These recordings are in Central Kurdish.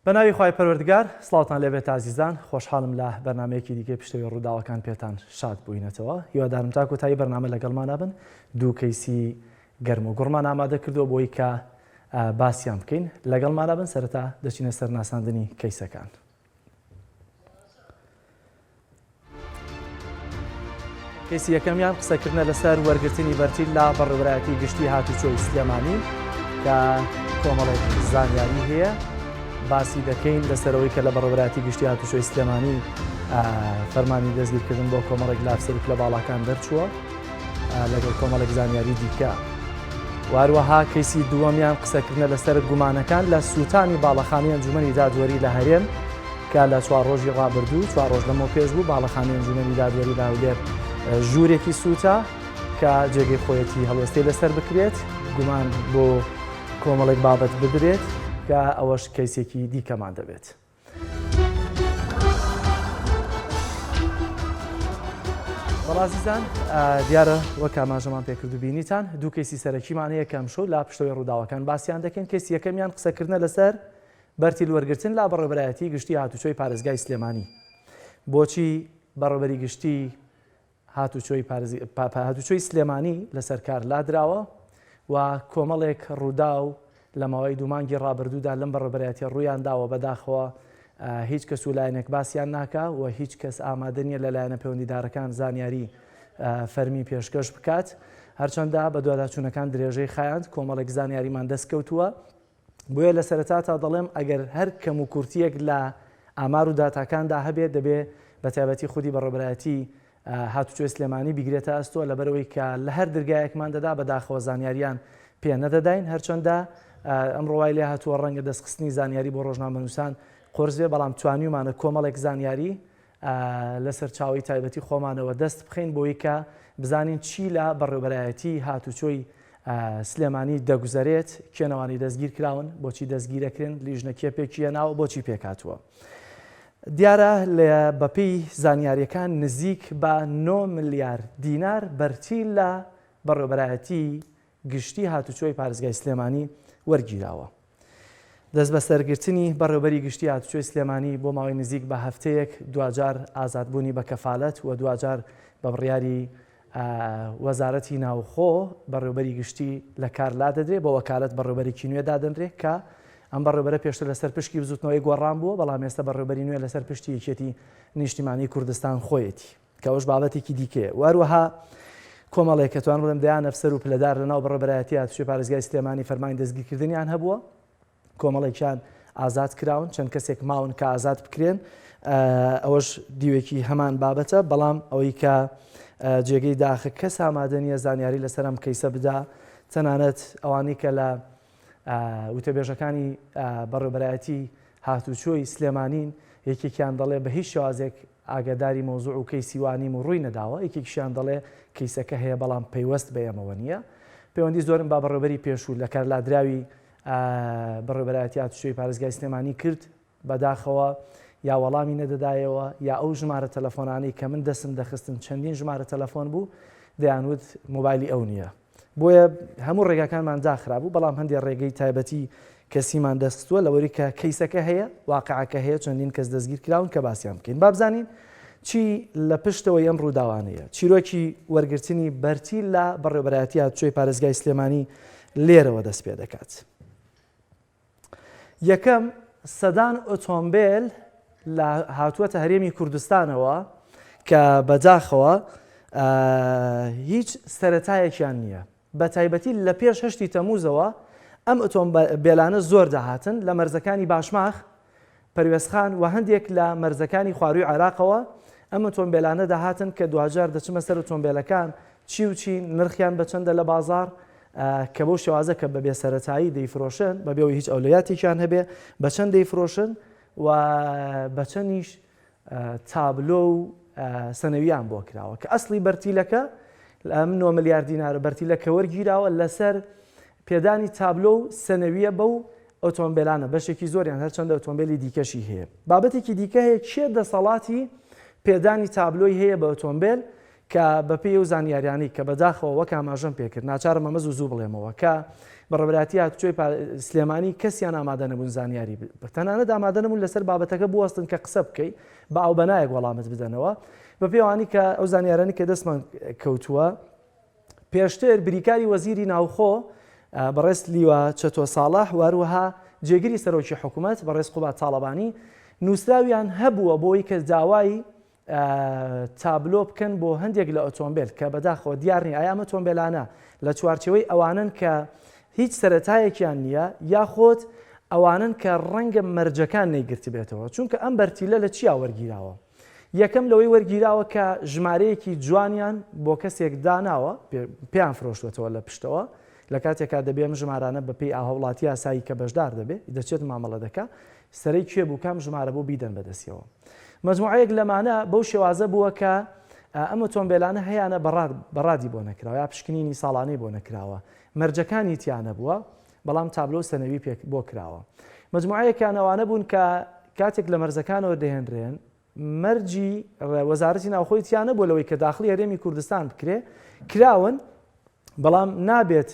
بەناوی خوای پەروەردگار سڵاوتان لێبێت ئازیزان خۆشحاڵم لە بەرنامەیەکی دیکەی پشتەوەی ڕووداوەکان پێتان شاد بووینەتەوە هیوادارم تا کۆتایی بەرنامە لەگەڵمانە بن دوو کەیسی گەرم و گوڕمان ئامادە کردووە بۆی کە باسیان بکەین لەگەڵمانە بن سەرەتا دەچینە سەر ناساندنی کەیسەکان. کەیسی یەکەمیان قسەکردنە لەسەر وەرگرتنی بەرتیل لە بەڕێوەبەرایەتی گشتی هاتوچۆی سلێمانی کە کۆمەڵێک زانیاری هەیە باسی دەکەین لەسەرەوەی کە لە بەڕێوەبەرایەتی گشتی هاتوچۆی سلێمانی فەرمانی دەستگیرکردن بۆ کۆمەڵێک لە ئەفسەر و پلە باڵاکان دەرچووە لەگەڵ کۆمەڵێک زانیاری دیکە. واروەها کەیسی دووەمیان قسەکردنە لەسەر گومانەکان لە سووتانی باڵەخانەی ئەنجومەنی دادوەری لە هەرێم کە لە چوار ڕۆژی ڕابردوو چوار ڕۆژ لەمەو پێش بوو باڵەخانەی ئەنجومەنی دادوەری لە هەولێر ژوورێکی سووتا کە جێگەی خۆیەتی هەڵوێستەی لەسەر بکرێت گومان بۆ کۆمەڵێک بابەت بدرێت کە ئەوەش کەیسێکی دیکەمان دەبێت. بەڵازیزان دیارە وەک ئاماژەمان پێکرد و بینیتان دوو کەیسی سەرەکیمان هەیە کە ئەمشەو لا پشتەوەی ڕووداوەکان باسیان دەکەین کەیسی یەکەمیان قسەکردنە لەسەر بەرتیل وەرگرتن لە بەڕێوەبەرایەتی گشتی هاتوچۆی پارێزگای سلێمانی بۆچی بەڕێوەبەری گشتی هاتوچۆی هاتوچۆی سلێمانی لەسەر کار لادراوە و کۆمەڵێک ڕووداو لە ماوەی دوو مانگی ڕابردوودا لەم بەڕێوەبەرایەتیە ڕوویان داوە بەداخەوە هیچ کەس و لایەنێک باسیان ناکا و هیچ کەس ئامادە نییە لە لایەنە پەیوەندیدارەکان زانیاری فەرمی پێشکەش بکات هەرچەندە بەدواداچوونەکان درێژەی خایاند کۆمەڵێک زانیاریمان دەستکەوتووە بۆیە لە سەرەتاتا دەڵێم ئەگەر هەر کەم و کورتییەک لە ئامار و داتاکاندا هەبێت دەبێ بە تایبەتی خودی بەڕێوەبەرایەتی هاتوچۆی سلێمانی بیگرێتە ئەستۆ لەبەرئەوەی کە لە هەر درگایەکمان دەدا بەداخەوە زانیاریان پێ نەدەداین هەرچەندە ئەمڕۆ وای لێ هاتووە ڕەنگە دەستخستنی زانیاری بۆ ڕۆژنامەنووسان قورس بێ بەڵام توانیومانە کۆمەڵێک زانیاری لە سەرچاوەی تایبەتی خۆمانەوە دەست بخەین بۆی کە بزانین چی لە بەڕێوبەرایەتی هاتوچۆی سلێمانی دەگوزەرێت، کێنەوانی دەستگیر کراون، بۆچی دەستگیرەکرێن، لیژنە کێ پێکی هێناوە، بۆچی پێکهاتووە. دیارە لە بەپێی زانیاریەکان نزیک بە 9 ملیار دینار بەرتیل لە بەڕێوبەرایەتی گشتی هاتوچۆی پارێزگای سلێمانی وەرگیراوە. دەستبەسەرگرتنی بەڕێوبەری گشتی هاتوچۆی سلێمانی بۆ ماوەی نزیک بە هەفتەیەک دواجار ئازادبوونی بە کەفالەت و دواجار بە بڕیاری وەزارەتی ناوخۆ بەڕێوبەری گشتی لە کار لادەدرێ بە وەکالەت بەڕێوبەرێکی نوێ دادەنرێ کە ئەم بەڕێوبەرە پێشتر لەسەر پشکی بزوتنەوەی گۆڕان بووە بەڵام ئێستا بەڕێوبەری نوێ لەسەر پشتی یەکێتی نیشتیمانی کوردستان خۆیەتی. کە ئەوەش بابەتێکی دیکەیە و هەروەها کۆمەڵێک کە توان بڵێم دەیان ئەفسەر و پلەدار لەناو بەڕێوەبەرایەتی هاتوچۆی پارێزگای سلێمانی فەرمانی دەستگیرکردنیان هەبووە کۆمەڵێکیان ئازاد کراون چەند کەسێک ماون کە ئازاد بکرێن ئەوەش دیوێکی هەمان بابەتە بەڵام ئەوەی کە جێگەی داخە کەس ئامادە نییە زانیاری لەسەر ئەم کەیسە بدا تەنانەت ئەوانەی کە لە وتەبێژەکانی بەڕێوبەرایەتی هاتوچۆی سلێمانین یەکێکیان دەڵێ بە هیچ شێوازێک ئاگاداری مەوزوع و کەیسی وا نیم و ڕووی نەداوە، یەکێکیشیان دەڵێ کەیسەکە هەیە بەڵام پەیوەست بە ئێمەوە نییە. پەیوەندی زۆرم بە بەڕێوەبەری پێشوو لەکارلادراوی بەڕێوەبەرایەتی هاتوچۆی پارێزگای سلێمانی کرد، بەداخەوە یا وەڵامی نەدەدایەوە یا ئەو ژمارە تەلەفۆنانەی کە من دەستم دەخستن چەندین ژمارە تەلەفۆن بوو دەیانوت مۆبایلی ئەو نییە. بۆیە هەموو ڕێگاکانمان داخرابوو، بەڵام هەندێ ڕێگەی تایبەتی کەسیمان دەستخستووە لەوەری کە کەیسەکە هەیە، واقعەکە هەیە، چەندین کەس دەستگیر کراون کە باسیان بکەین. با بزانین چی لە پشتەوەی ئەم ڕووداوانەیە. چیرۆکی وەرگرتنی بەرتیل لە بەڕێوەبەرایەتی هاتوچۆی پارێزگای سلێمانی لێرەوە دەست پێ دەکات. یەکەم، سەدان ئۆتۆمبێل لە هاتووەتە هەرێمی کوردستانەوە کە بەداخەوە هیچ سەرەتایەکیان نییە بە تایبەتی لە پێش هەشتی تەموزەوە ئەم ئۆتۆمبێلانە زۆر دەهاتن لە مەرزەکانی باشماخ پەروێزخان و هەندێک لە مەرزەکانی خواروی عێراقەوە ئەم ئۆتۆمبێلانە دەهاتن کە دواجار دەچمە سەر ئۆتۆمبێلەکان چی و چی نرخیان بە چەندە لە بازاڕ کە بەو شێوازە کە بە بێ سەرەتایی دەیفرۆشن بە بێ ئەوەی هیچ ئەولەویاتێکیان هەبێ بە چەند دەیفرۆشن و بە چەندیش تابلۆ و سەنەویان بۆ کراوە کە ئەسڵی بەرتیلەکە ئەم 9 ملیار دینارە بەرتیلەکە وەرگیراوە لەسەر پێدانی تابلۆ و سەنەویە بەو ئۆتۆمبێلانە بەشێکی زۆریان هەرچەندە ئۆتۆمبێلی دیکەشی هەیە. بابەتێکی دیکە هەیە کێ دەسەڵاتی پێدانی تابلۆی هەیە بە ئۆتۆمبێل؟ کە بەپێی ئەو زانیاریانەی کە بەداخەوە وەک ئاماژەم پێکرد ناچارم ئەمە زوو زوو بڵێمەوە کە بەڕێوەبەرایەتی هاتوچۆی سلێمانی کەسیان ئامادە نەبوون زانیاری تەنانەت ئامادە نەبوون لەسەر بابەتەکە بوەستن کە قسە بکەی بە ئاوبەنایەک وەڵامت بدەنەوە بەپێوانی کە ئەو زانیارانی کە دەستمان کەوتووە پێشتر بریکاری وەزیری ناوخۆ بەڕێز لیوا چەتۆ ساڵح و هەروەها جێگری سەرۆکی حکوومەت بەڕێز قوباد تاڵەبانی نووسراویان هەبووە بۆی کە داوای تابلۆ بکەن بۆ هەندێک لە ئۆتۆمبێل کە بەداخەوە دیار نییە ئایا ئەم ئۆتۆمبێلانە لە چوارچێوەی ئەوانەن کە هیچ سەرەتایەکیان نییە یاخود ئەوانەن کە ڕەنگە مەرجەکان نەیگرتبێتەوە چونکە ئەم بەرتیلە لە چیا وەرگیراوە یەکەم لەوەی وەرگیراوە کە ژمارەیەکی جوانیان بۆ کەسێک داناوە پێیان فرۆشتوەتەوە لە پشتەوە لە کاتێکا دەبێ ئەم ژمارانە بەپێی هاوڵاتی یاسایی کە بەشدار دەبێ دەچێت مامەڵە دەکا سەرەی کێ بوو کام ژمارە بوو بیدەن بەدەستیەوە. مەجموعەیەک لەمانە بەو شێوازە بووە کە ئەم ئۆتۆمبێلانە هەیانە بەڕادی بۆ نەکراوە یا پشکنینی ساڵانەی بۆ نەکراوە، مەرجەکانی تیا نەبووە، بەڵام تابلۆ و سەنەوی پێ بۆ کراوە. مەجموعەیەکیان ئەوانە بوون کە کاتێک لە مەرزەکانەوە دەهێنرێن، مەرجی وەزارەتی ناوخۆی تیا نەبووە لەوەی کە داخڵی هەرێمی کوردستان بکرێ، کراون، بەڵام نابێت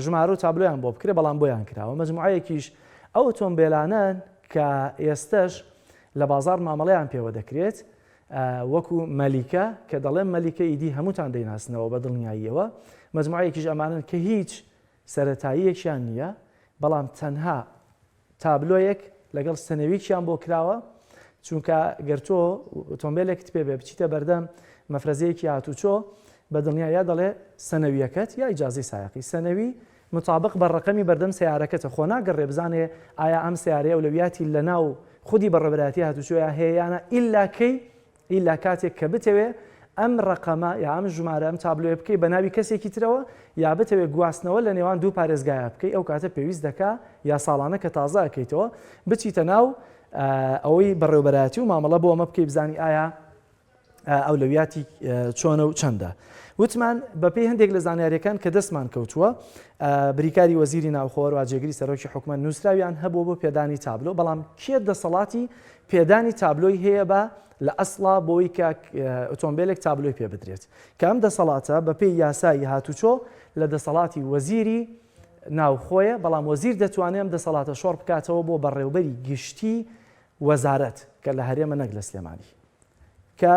ژمارە و تابلۆیان بۆ بکرێت بەڵام بۆیان کراوە مەجموعەیەکیش ئەو ئۆتۆمبێلانەن کە ئێستەش لە بازار مامەڵەیان پێوە دەکرێت وەکو مەلیکە کە دەڵێم مەلیکە ئیدی هەمووتان دەیناسنەوە بە دڵنیاییەوە مەجموعەیەکیش ئەمانن کە هیچ سەرەتاییەکیان نییە بەڵام تەنها تابلۆیەک لەگەڵ سەنەویکیان بۆ کراوە، چونکە گەر تۆ ئۆتۆمبێلێکت پێ بێ بچیتە بەردەم مەفرەزەیەکی هاتوچۆ بە دڵنیا یا دەڵێ سەنەویەکەت یا ئیجازەی سایەقی سەنەوی مطابق بە ڕەقەمی بەردەم سەیارەکەتە خۆ ناگەڕێ بزانێ ئایا ئەم سەیارەیە ئەولەویاتی لەناو خودی بەڕێوەبەرایەتی هاتوچۆیا هەیە یانە ئیلا کەی ئیلا کاتێک کە بتەوێ ئەم ڕەقەمە یا ئەم ژمارە ئەم تابلۆیە بکەی بە ناوی کەسێکی ترەوە یا بتەوێ گواستنەوە لە نێوان دوو پارێزگایا بکەی ئەو کاتە پێویست دەکا یا ساڵانە کە تازە ئەکەیتەوە بچیتە ناو ئەوەی بەڕێوبەرایەتی و مامەڵە بۆ ئەمە بکەی بزانی ئایا ئەولەویاتی چۆنە و چەندە. وتمان بەپێی هەندێک لە زانیاریەکان کە دەستمان کەوتووە بریکاری وەزیری ناوخۆ هەروە جێگری سەرۆکی حکومەت نووسراویان هەبووە بۆ پێدانی تابلۆ بەڵام کێ دەسەڵاتی پێدانی تابلۆی هەیە بە لە ئەسڵا بۆی کە ئۆتۆمبیلێک تابلۆی پێ بدرێت کە ئەم دەسەڵاتە بەپێی یاسایی هاتوچۆ لە دەسەڵاتی وەزیری ناوخۆیە بەڵام وەزیر دەتوانێت ئەم دەسەڵاتە شۆڕ بکاتەوە بۆ بەڕێوبەری گشتی وەزارەت کە لە هەرێمە نەک لە سلێمانی کە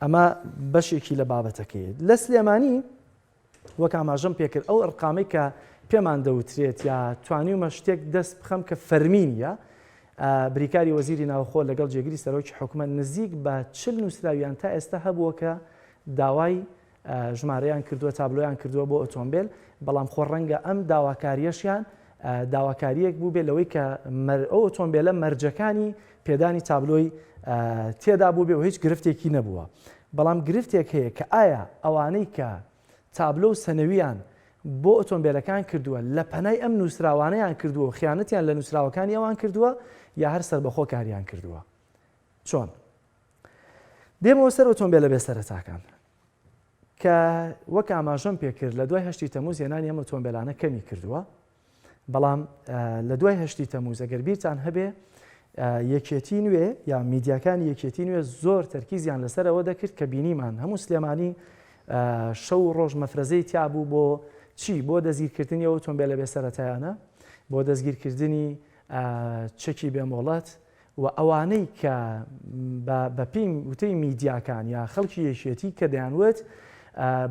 ئەمە بەشێکی لە بابەتەکەی لە سلێمانی وەک ئاماژەم پێکرد ئەو ئەرقامەی کە پێمان دەوترێت یا توانیومە شتێک دەست بخەم کە فەرمی نییە بریکاری وەزیری ناوخۆ لەگەڵ جێگری سەرۆکی حکومەت نزیک بە چل نووسراویان تا ئێستا هەبووە کە داوای ژمارەیان کردووە تابلۆیان کردووە بۆ ئۆتۆمبێل بەڵام خۆ ڕەنگە ئەم داواکاریەشیان داواکاریەک بوو بێ لەوەی کە ئەو ئۆتۆمبێلە مەرجەکانی پێدانی تابلۆی تێدا بوو بێ و هیچ گرفتێکی نەبووە بەڵام گرفتێک هەیە کە ئایا ئەوانەی کە تابلۆ و سەنەویان بۆ ئۆتۆمبێلەکان کردووە لە پەنای ئەم نووسراوانەیان کردووە و خیانەتیان لە نووسراوەکانی ئەوان کردووە یا هەر سەربەخۆ کاریان کردووە چۆن دێمەوە سەر ئۆتۆمبێلە بێ سەرەتاکان کە وەک ئاماژەم پێکرد لە دوای هەشتی تەموز هێنانی ئەم ئۆتۆمبێلانە کەمی کردووە بەڵام لە دوای هەشتی تەموز ئەگەر بیرتان هەبێ یەکێتی نوێ یا میدیاکانی یەکێتی نوێ زۆر تەرکیزیان لەسەر ئەوە دەکرد کە بینیمان هەموو سلێمانی شەو و ڕۆژ مەفرەزەی تیا بوو بۆ چی بۆ دەستگیرکردنی ئەو ئۆتۆمبێلە بێ سەرەتایانە بۆ دەستگیرکردنی چەکی بێمۆڵەت و ئەوانەی کە بە پێی وتەی میدیاکان یا خەڵکی یەکێتی کە دەیانوت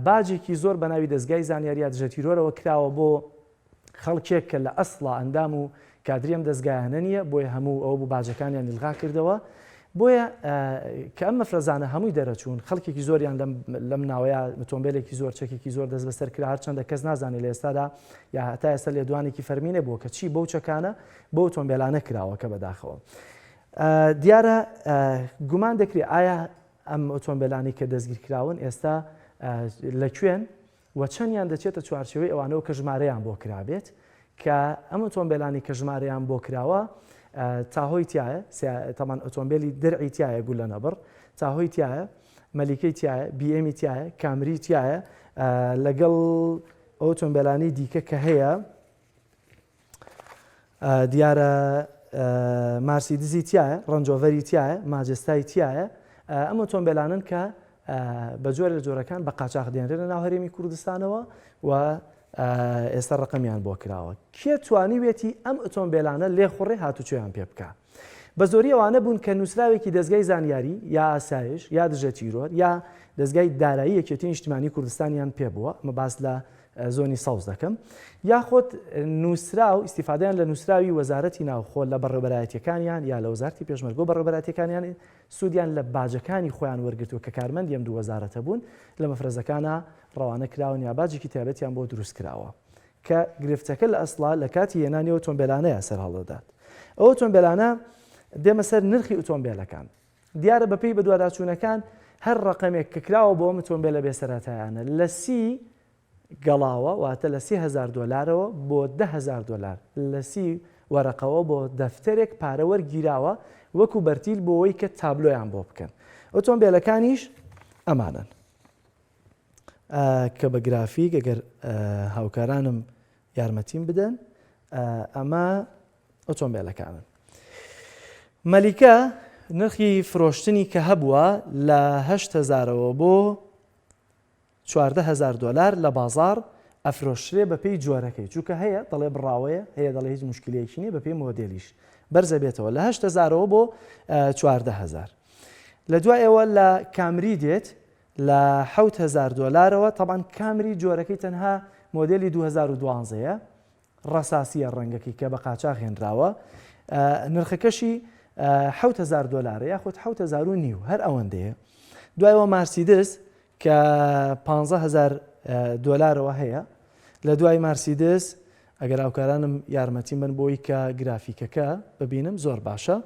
باجێکی زۆر بە ناوی دەزگای زانیاری یا دژە تیرۆرەوە کراوە بۆ خەڵکێک کە لە ئەسڵا ئەندام و کادری ئەم دەزگایانە نییە بۆیە هەموو ئەوە بوو باجەکانیان ئیلغا کردەوە بۆیە کە ئەم مەفرەزانە هەمووی دەرەچوون خەڵکێکی زۆریان لەم لەم ناوەیە ئۆتۆمبیلێکی زۆر چەکێکی زۆر دەست بەسەر کرا هەرچەندە کەس نازانێت لە ئێستادا یا هەتا ئێستا لێدوانێکی فەرمی نەبووە کە چی بەو چەکانە بەو ئۆتۆمبیلانە کراوە کە بەداخەوە دیارە گومان دەکرێت ئایا ئەم ئۆتۆمبیلانی کە دەستگیر کراون ئێستا لە کوێن و چەندیان دەچێتە چوارچێوەی ئەوانەوە کە ژمارەیان بۆ کرابێت کە ئەم ئۆتۆمبیلانی کە ژمارەیان بۆ کراوە تاهۆی تایە تەمان ئۆتۆمبیلی درعی تایە گولە نەبڕ تاهۆی تایە مەلیکەی تایە بیئێمی تایە کامری تایە لەگەڵ ئۆتۆمبیلانی دیکە کە هەیە دیارە مارسیدزی تایە ڕەنجۆڤەری تایە ماجستای تایە ئەم ئۆتۆمبیلانن کە. بە جۆرە لە جۆرەکان بە قاچاخ دێنرێنە ناو هەرێمی کوردستانەوە و ئێستا ڕقمیان بۆ کراوە. کێ توانیوێتی ئەم ئۆتۆمبێلانە لێخوڕێ هاتوچۆیان پێ بکا؟ بە زۆری ئەوانە بوون کە نووسراوێکی دەزگای زانیاری یا ئاسایش یا دژە تیرۆر یا دەزگای دارایی یەکێتی نیشتیمانی کوردستانیان پێ بووە، ئەمە باس لە زۆنی سەوز دەکەم، یاخود نووسراو ئیستیفادەیان لە نووسراوی وەزارەتی ناوخۆ لە بەڕێوەبەرایەتیەکانیان یا لە وەزارەتی پێشمەرگە و بەڕێوەبەرایەتیەکانیان سوودیان لە باجەکانی خۆیان وەرگرتووە کە کارمەندی ئەم دوو وەزارەتە بوون لە مەفرەزەکانا ڕەوانە کراون یا باجێکی تایبەتیان بۆ دروست کراوە کە گرفتەکە لە ئەسڵا لە کاتی هێنانی ئۆتۆمبێلانەیە سەرهەڵدەدات. ئەو ئۆتۆمبێلانە دێمە سەر نرخی ئۆتۆمبێلەکان. دیارە بەپێی بەدواداچوونەکان هەر ڕەقەمێک کە کراوە بۆ ئەم ئۆتۆمبێلە بێسەرەتایانە لە سی گەڵاوە واتە لە 3000 دۆلارەوە بۆ 10000 دۆلار لە سی وەرەقەوە بۆ دەفتەرێک پارە وەرگیراوە وەکو بەرتیل بۆ ئەوەی کە تابلۆیان بۆ بکەن. ئۆتۆمبێلەکانیش ئەمانەن. کە بە گرافیک ئەگەر هاوکارانم یارمەتیم بدەن ئەمە ئۆتۆمبیلەکانن. مەلیکە نرخی فرۆشتنی کە هەبووە لە 8هزارەوە بۆ 14هزار دلار لە بازار ئەفرۆشرێ بەپێی جۆرەکەی چونکە هەیە دەڵێ بڕاوەیە هەیە دەڵێ هیچ مشکلەیەکی نییە بەپێی مۆدێلیش بەرزە بێتەوە لە 8هزارەوە بۆ 14هزار لە دوای ئەوە لە کامری دێت لە 7000 دۆلارەوە، تەبعەن کامری جۆرەکەی تەنها مۆدێلی 2012 یە، ڕەساسیە ڕەنگەکەی کە بە قاچاخ هێنراوە، نرخەکەشی 7000 دۆلارە یاخود 7000 و نیو هەر ئەوەندەیە. دوایەوە مارسیدس کە 15000 دۆلارەوە هەیە، لە دوای مارسیدس ئەگەر هاوکارانم یارمەتیم بن بۆی کە گرافیکەکە ببینم زۆر باشە.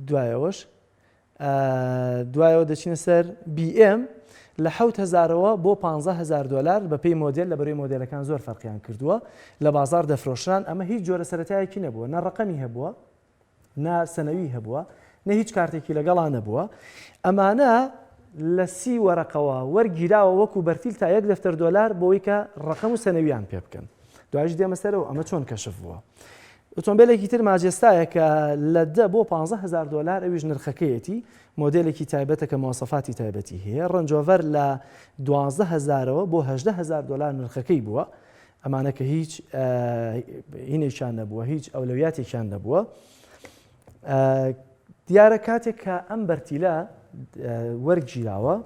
دوایەوەش دوایەوە دەچینە سەر BM لە 7000ەوە بۆ 15000 دلار بە پێی مۆدێل لە بەرەی مۆدێلەکان زۆر فەرقیان کردووە لە بازار دەفرۆشران ئەمە هیچ جۆرە سەرەتایەکی نەبووە نە ڕقەمی هەبووە نە سەنەوی هەبووە نە هیچ کارتێکی لەگەڵا نەبووە ئەمانە لە سی وەرەقەوە وەرگیراوە وەکو بەرتیل تا یەک دەفتەر دۆلار بۆی کە ڕقم و سەنەویان پێ بکەن دوایش دێمە سەرەوە ئەمە چۆن کەشف بووە ئۆتۆمبێلێکی تر ماجێستایە کە لە دە بۆ 15 هەزار دۆلار ئەویش نرخەکەیەتی، مۆدێلێکی تایبەتە کە مواسەفاتی تایبەتی هەیە، ڕەنجۆڤەر لە 12 هەزارەوە بۆ 18 هەزار دۆلار نرخەکەی بووە، ئەمانە کە هیچ هینێکیان نەبووە، هیچ ئەولەویاتێکیان نەبووە. دیارە کاتێک کە ئەم بەرتیلە وەرگیراوە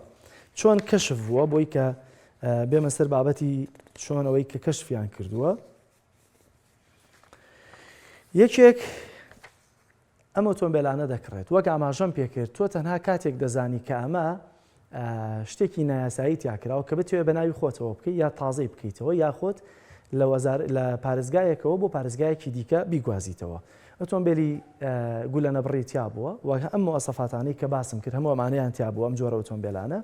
چۆن کەشف بووە بۆی کە بێمە سەر بابەتی چۆن ئەوەی کە کەشفیان کردووە یەکێک ئەم ئۆتۆمبیلانە دەکڕێت وەک ئاماژەم پێکرد تۆ تەنها کاتێک دەزانی کە ئەمە شتێکی نایاسایی تیاکراوە کە بتوێ بە ناوی خۆتەوە بکەیت یا تازەی بکەیتەوە یاخود لە وەزار لە پارێزگایەکەوە بۆ پارێزگایەکی دیکە بیگوازیتەوە ئۆتۆمبیلی گولە نەبڕی تیا بووە وە ئەم مواسەفاتانەی کە باسم کرد هەموو ئەمانەیان تیا بووە ئەم جۆرە ئۆتۆمبیلانە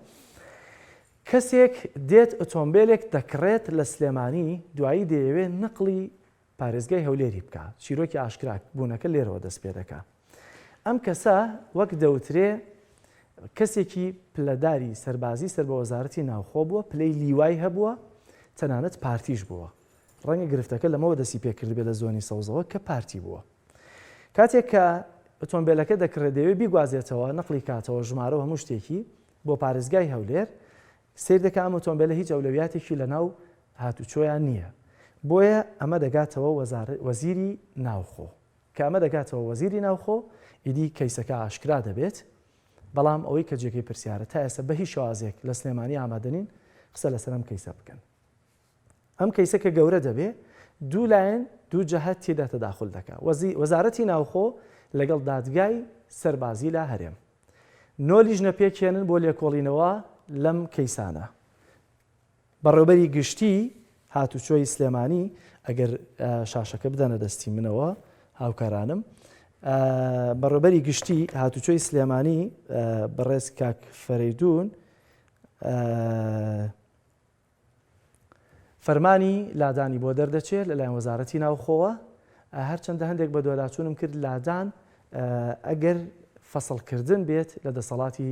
کەسێک دێت ئۆتۆمبێلێک دەکڕێت لە سلێمانی دوایی دەیەوێت نەقڵی پارێزگای هەولێری بکا، چیرۆکی ئاشکرا بوونەکە لێرەوە دەست پێدەکا. ئەم کەسە وەک دەوترێ کەسێکی پلەداری سەربازی سەر بە وەزارەتی ناوخۆ بووە، پلەی لیوای هەبووە، تەنانەت پارتیش بووە. ڕەنگە گرفتەکە لەمەوە دەستی پێکردبێ لە زۆنی سەوزەوە کە پارتی بووە. کاتێک کە ئۆتۆمبێلەکە دەکڕێت دەیەوێت بیگوازێتەوە، نەقڵی کاتەوە، ژمارە و هەموو شتێکی، بۆ پارێزگای هەولێر، سەیر دەکا ئەم ئۆتۆمبێلە هیچ ئەولەویاتێکی لەناو هاتوچۆیا نییە، بۆیە ئەمە دەگاتەوە وەزیری ناوخۆ، کە ئەمە دەگاتەوە وەزیری ناوخۆ ئیدی کەیسەکە ئاشکرا دەبێت، بەڵام ئەوەی کە جێگەی پرسیارە تا ئێستا بە هیچ شێوازێک لە سلێمانی ئامادە نین قسە لەسەر ئەم کەیسە بکەن. ئەم کەیسە کە گەورە دەبێ دوو لایەن دوو جەهەت تێدا تەداخول دەکا، وەزارەتی ناوخۆ لەگەڵ دادگای سەربازی لە هەرێم. نۆ لیژنە پێکهێنن بۆ لێکۆڵینەوە لەم کەیسانە. بەڕێوبەری گشتی هاتوچۆی سلێمانی ئەگەر شاشەکە بدەنە دەستی منەوە هاوکارانم بەڕێوبەری گشتی هاتوچۆی سلێمانی بەڕێز کاک فەرەیدون فەرمانی لادانی بۆ دەردەچێت لەلایەن وەزارەتی ناوخۆوە، هەرچەندە هەندێک بەدواداچوونم کرد لادان ئەگەر فەسڵکردن بێت لە دەسەڵاتی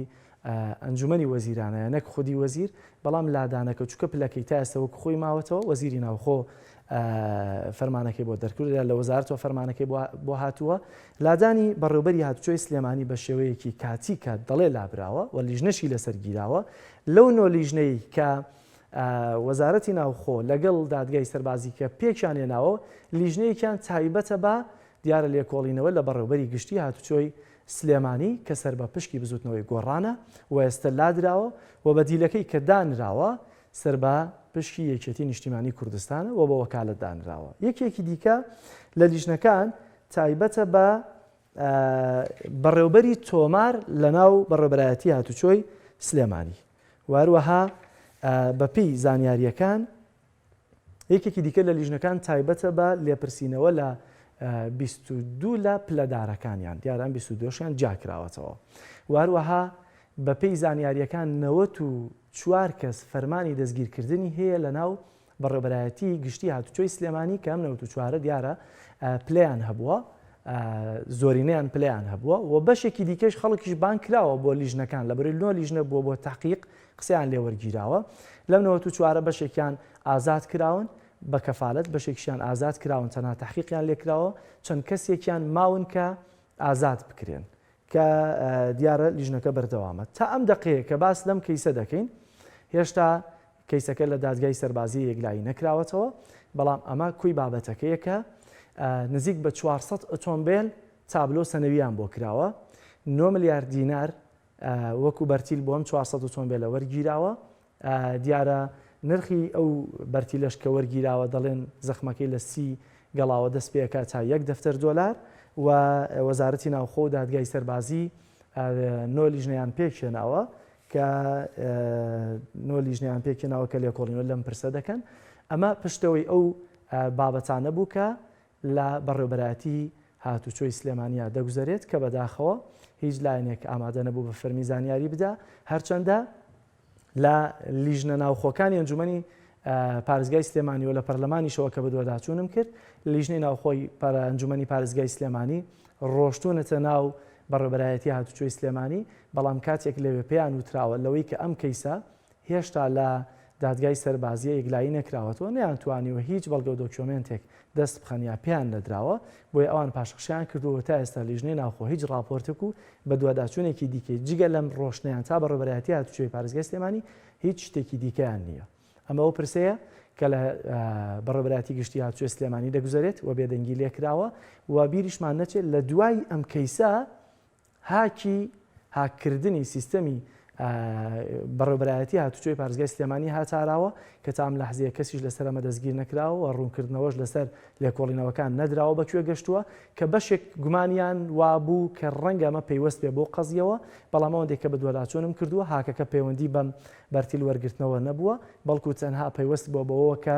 ئەنجومەنی وەزیرانە نەک خودی وەزیر، بەڵام لادانەکە چونکە پلەکەی تا ئێستا وەکو خۆی ماوەتەوە، وەزیری ناوخۆ فەرمانەکەی بۆ دەرکرد یا لە وەزارەتەوە فەرمانەکەی بۆ هاتووە، لادانی بەڕێوبەری هاتوچۆی سلێمانی بە شێوەیەکی کاتی کە دەڵێ لابراوە و لیژنەشی لەسەر گیراوە، لەو نۆ لیژنەی کە وەزارەتی ناوخۆ لەگەڵ دادگای سەربازی کە پێکیان هێناوە، لیژنەیەکیان تایبەتە بە دیارە لێکۆڵینەوە لە بەڕێوبەری گشتی هاتوچۆی سلێمانی کە سەر بە پشکی بزوتنەوەی گۆڕانە و ئێستە لادراوە و بەدیلەکەی کە دانراوە سەر بە پشکی یەکێتی نیشتیمانی کوردستانە و بە وەکالەت دانراوە. یەکێکی دیکە لە لیژنەکان تایبەتە بە بەڕێوبەری تۆمار لەناو بەڕێوبەرایەتی هاتوچۆی سلێمانی و هەروەها بەپێی زانیارییەکان یەکێکی دیکە لە لیژنەکان تایبەتە بە لێپرسینەوە لە 22 لە پلەدارەکانیان، دیارە ئەم 22شیان جیاکراوەتەوە و هەروەها بەپێی زانیارییەکان 94 کەس فەرمانی دەستگیرکردنی هەیە لەناو بەڕێوەبەرایەتی گشتی هاتوچۆی سلێمانی کە ئەم 94 دیارە پلەیان هەبووە زۆرینەیان پلەیان هەبووە و بەشێکی دیکەش خەڵکیش بانگ کراوە بۆ لیژنەکان لەبەرەی نۆ لیژنە بووە بۆ تەحقیق قسەیان لێ وەرگیراوە. لەم 94ە بەشێکیان ئازاد کراون بە کەفالەت، بەشێکیشیان ئازاد کراون تەنها تەحقیقیان لێ کراوە، چەند کەسێکیان ماون کە ئازاد بکرێن کە دیارە لیژنەکە بەردەوامە. تا ئەم دەقەیە کە باس لەم کەیسە دەکەین هێشتا کەیسەکە لە دادگای سەربازی یەکلایی نەکراوەتەوە، بەڵام ئەمە کۆی بابەتەکەیە کە نزیک بە 400 ئۆتۆمبێل تابلۆ سەنەویان بۆ کراوە، 9 ملیار دینار وەکو بەرتیل بۆ ئەم 400 ئۆتۆمبێلە وەرگیراوە، دیارە نرخی ئەو بەرتیلەش کە وەرگیراوە دەڵێن زەخمەکەی لە سی گەڵاوە دەست پێکا تا یەک دەفتەر دۆلار و وەزارەتی ناوخۆ و دادگای سەربازی نۆ لیژنەیان پێکهێناوە کە نۆ لیژنەیان پێکهێناوە کە لێکۆڵینەوە لەم پرسە دەکەن. ئەمە پشتەوەی ئەو بابەتانە بوو کە لە بەڕێوبەرایەتی هاتوچۆی سلێمانیا دەگوزەرێت کە بەداخەوە هیچ لایەنێک ئامادە نەبوو بە فەرمی زانیاری بدا هەرچەندە لە لیژنە ناوخۆکانی ئەنجومەنی پارێزگای سلێمانی و لە پەرلەمانیشەوە کە بەدواداچوونم کرد لیژنەی ناوخۆی ئەنجومەنی پارێزگای سلێمانی ڕۆشتوونەتە ناو بەڕێوبەرایەتی هاتوچۆی سلێمانی بەڵام کاتێک لەوێ پێیان وتراوە لەوەی کە ئەم کەیسە هێشتا لە دادگای سەربازییە یەکلایی نەکراوەتەوە، نەیانتوانیوە هیچ بەڵگە و دۆکیۆمێنتێک دەست بخەن یا پێیان نەدراوە، بۆیە ئەوان پاشەکشەیان کردووە و تا ئێستا لیژنەی ناوخۆ هیچ ڕاپۆرتێک و بەدواداچوونێکی دیکەی جگە لەم ڕۆشتنەیان تا بەڕێوەبەرایەتی هاتوچۆی پارێزگای سلێمانی هیچ شتێکی دیکەیان نییە. ئەمە ئەو پرسەیە کە لە بەڕێوەبەرایەتی گشتی هاتوچۆی سلێمانی دەگوزەرێت و بێدەنگی لێکراوە و بیریشمان نەچێت لە دوای ئەم کەیسە هاکی هاککردنی سیستەمی بەڕێوبەرایەتی هاتوچۆی پارێزگای سلێمانی هاتاراوە کە تا ئەم لەحزەیە کەسیش لەسەر ئەمە دەستگیر نەکراوە و ڕوونکردنەوەش لەسەر لێکۆڵینەوەکان نەدراوە بە کوێ گەشتووە کە بەشێک گومانیان وابوو کە ڕەنگە ئەمە پەیوەست بێ بۆ قەزیەوە بەڵام ئەوەندەی کە بەدواداچوونم کردووە هاکەکە پەیوەندی بەم بەرتیل وەرگرتنەوە نەبووە بەڵکو تەنها پەیوەست بووە بەوەوە کە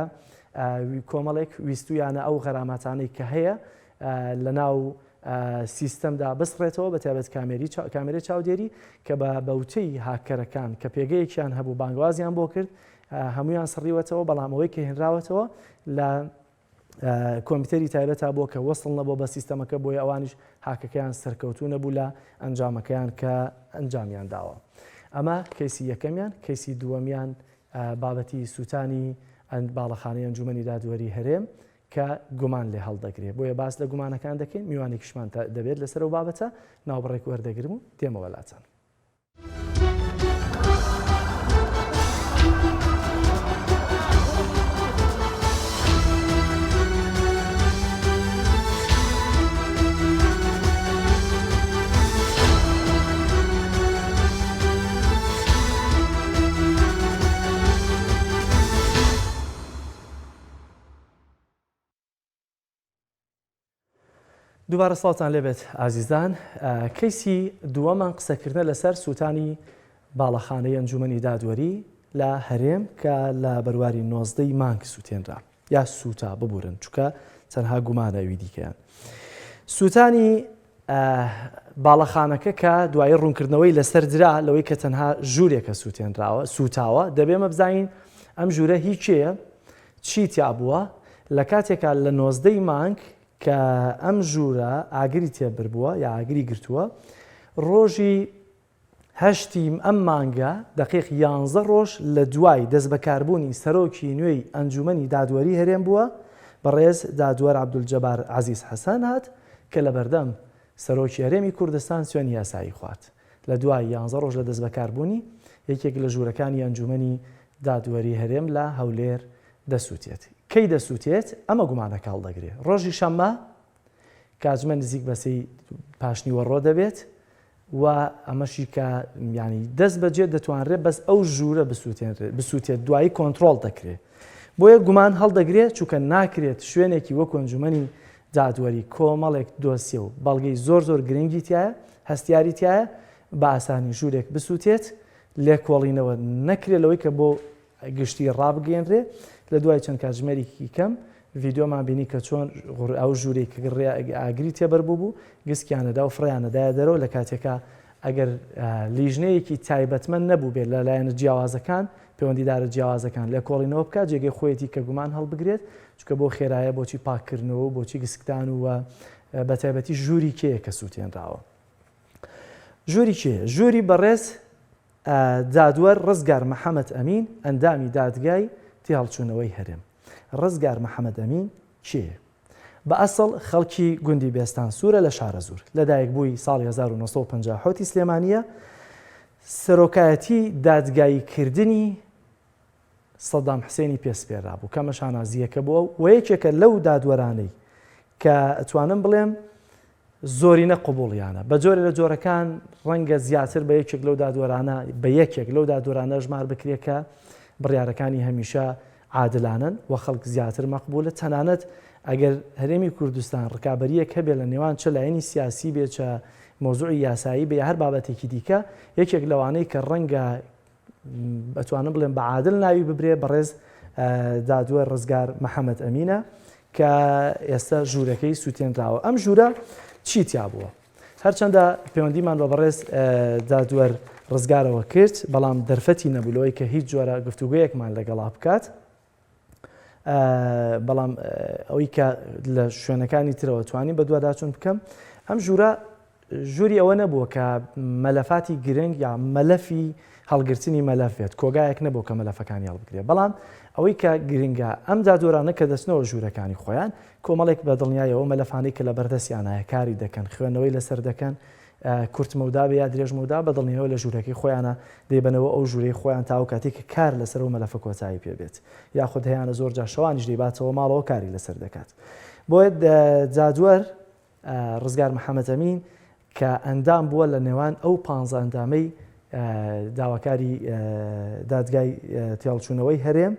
کۆمەڵێک ویستویانە ئەو غەراماتانەی کە هەیە لەناو سیستەمدا بسڕێتەوە بە تایبەت کامێری کامێرەی چاودێری کە بە بەوتەی هاککەرەکان کە پێگەیەکیان هەبوو بانگوازیان بۆ کرد هەمویان سڕیوەتەوە بەڵام ئەوەی کە هێنراوەتەوە لە کۆمپیوتەری تایبەتا بۆ کە وەسڵ نەبوو بە سیستەمەکە بۆیە ئەوانیش هاکەکەیان سەرکەوتوو نەبوو لە ئەنجامەکەیان کە ئەنجامیان داوە ئەمە کەیسی یەکەمیان کەیسی دووەمیان بابەتی سووتانی باڵەخانەی ئەنجومەنی دادوەری هەرێم کە گومان لێ هەڵدەگرێ بۆیە باس لە گومانەکان دەکەین میوانێکیشمان دەبێت لەسەر ئەو بابەتە ناوبڕێک وەردەگرم و دێمەوە لاتان. دووبارە سڵاوتان لێبێت ئازیزان کەیسی دووەمان قسەکردنە لەسەر سووتانی باڵەخانەی ئەنجومەنی دادوەری لە هەرێم کە لە بەرواری نۆزدەی مانگ سووتێنرا یا سووتا ببورن چکە تەنها گومانە ئەوی دیکەیان سووتانی باڵەخانەکە کە دوایی ڕوونکردنەوەی لەسەر درا لەوەی کە تەنها ژوورێکە سووتێنراوە سووتاوە دەبێ مە بزانین ئەم ژوورە هی کێیە چی تیا بووە لە کاتێکا لە نۆزدەی مانگ کە ئەم ژوورە ئاگری تێبربووە یا ئاگری گرتووە ڕۆژی. هەشتی ئەم مانگە، دەقیق یانزە ڕۆژ لە دوای دەستبەکاربوونی سەرۆکی نوێی ئەنجوومەنی دادوەری هەرێم بووە، بەڕێز دادوەر عەبدولجەبار عەزیز حەسەن هات کە لەبەردەم سەرۆکی هەرێمی کوردستان سوێندی یاسایی خوارد. لە دوای یانزە ڕۆژ لە دەستبەکاربوونی، یەکێک لە ژوورەکانی ئەنجوومەنی دادوەری هەرێم لە هەولێر دەسووتێت. کەی دەسووتێت؟ ئەمە گومانەکە هەڵدەگرێ. ڕۆژی شەممە کاتژمێر نزیک بە سێی پاشنیوەڕۆ دەبێت و ئەمەشی کە یانی دەست بەجێ دەتوانرێت بەس ئەو ژوورە بسووتێنرێت بسووتێت دوایی کۆنترۆڵ دەکرێت بۆیە گومان هەڵدەگرێت چونکە ناکرێت شوێنێکی وەکو ئەنجومەنی دادوەری کۆمەڵێک دۆسیە و بەڵگەی زۆر زۆر گرنگی تایە هەستیاری تایە بە ئاسانی ژوورێک بسووتێت لێکۆڵینەوە نەکرێت لەوەی کە بۆ گشتی ڕابگەیەنرێ، لە دوای چەند کاتژمێرێکی کەم ڤیدیۆمان بینی کە چۆن ئەو ژوورەی کە ئاگری تێبەربووبوو گسکیانەدا و فڕێیانەدایە دەرەوە لە کاتێکا ئەگەر لیژنەیەکی تایبەتمەند نەبووبێت لە لایەنە جیاوازەکان پەیوەندیدارە جیاوازەکان لێکۆڵینەوە بکات جێگەی خۆیەتی کە گومان هەڵبگرێت چونکە بۆ خێرایە بۆچی پاککردنەوە و بۆچی گسکدان و بە تایبەتی ژووری کێیە کە سووتێنراوە ژووری کێ ژووری بەڕێز دادوەر ڕزگار محەمەد ئەمین ئەندامی دادگای تێهەڵچوونەوەی هەرێم. ڕزگار محەمەد ئەمین کێیە؟ بە ئەسڵ خەڵکی گوندی بێستان سوورە لە شارەزوور. لەدایکبووی ساڵی 1957 ی سلێمانییە. سەرۆکایەتی دادگاییکردنی سەدام حسێنی پێ سپێرابوو کە ئەمە شانازییەکە بووە و یەکێکە لەو دادوەرانەی کە ئەتوانم بڵێم زۆرینە قبوڵیانە. بە جۆرێ لە جۆرەکان ڕەنگە زیاتر بە یەکێک لەو دادوەرانە بە یەکێک لەو دادوەرانە ژمار بکرێ کە بڕیارەکانی هەمیشە عادلانەن و خەڵک زیاتر مەقبولە تەنانەت ئەگەر هەرێمی کوردستان ڕکابەریەک هەبێ لە نێوان چ لایەنی سیاسی بێ چە مەوزوعی یاسایی بێ یا هەر بابەتێکی دیکە یەکێک لەوانەی کە ڕەنگە ئەتوانم بڵێم بە عادل ناوی ببرێ بەڕێز دادوەر ڕزگار محەممەد ئەمینە کە ئێستا ژوورەکەی سووتێنراوە ئەم ژوورە چی تیا بووە هەرچەندە پەیوەندیمان بە بەڕێز دادوەر ڕزگارەوە کرد بەڵام دەرفەتی نەبوو لەوەی کە هیچ جۆرە گفتوگویەکمان لەگەڵا بکات بەڵام ئەوەی کە لە شوێنەکانی ترەوە توانی بەدواداچوون بکەم ئەم ژوورە ژووری ئەوە نەبووە کە مەلەفاتی گرنگ یا مەلەفی هەڵگرتنی مەلەف بێت کۆگایەک نەبوو کە مەلەفەکانی هەڵبگرێت بەڵام ئەوەی کە گرنگە ئەم دادوەرانە کە دەچنەوە ژوورەکانی خۆیان کۆمەڵێک بە دڵنیایەوە مەلەفانەی کە لە بەردەستیانایە کاری دەکەن خوێندنەوەی لەسەر دەکەن کورت مەودا بێ یا درێژ مەودا بە دڵنیایەوە لە ژوورەکەی خۆیانە دەیبەنەوە ئەو ژوورەی خۆیان تاو کاتێک کە کار لەسەر ئەو مەلەفە کۆتایی پێ بێت یاخود هەیانە زۆر جار شەوانیش دەیباتەوە ماڵەوە کاری لەسەر دەکات بۆیە دادوەر ڕزگار محەمەد ئەمین کە ئەندام بووە لە نێوان ئەو پانزە ئەندامەی داواکاری دادگای تێڵچوونەوەی هەرێم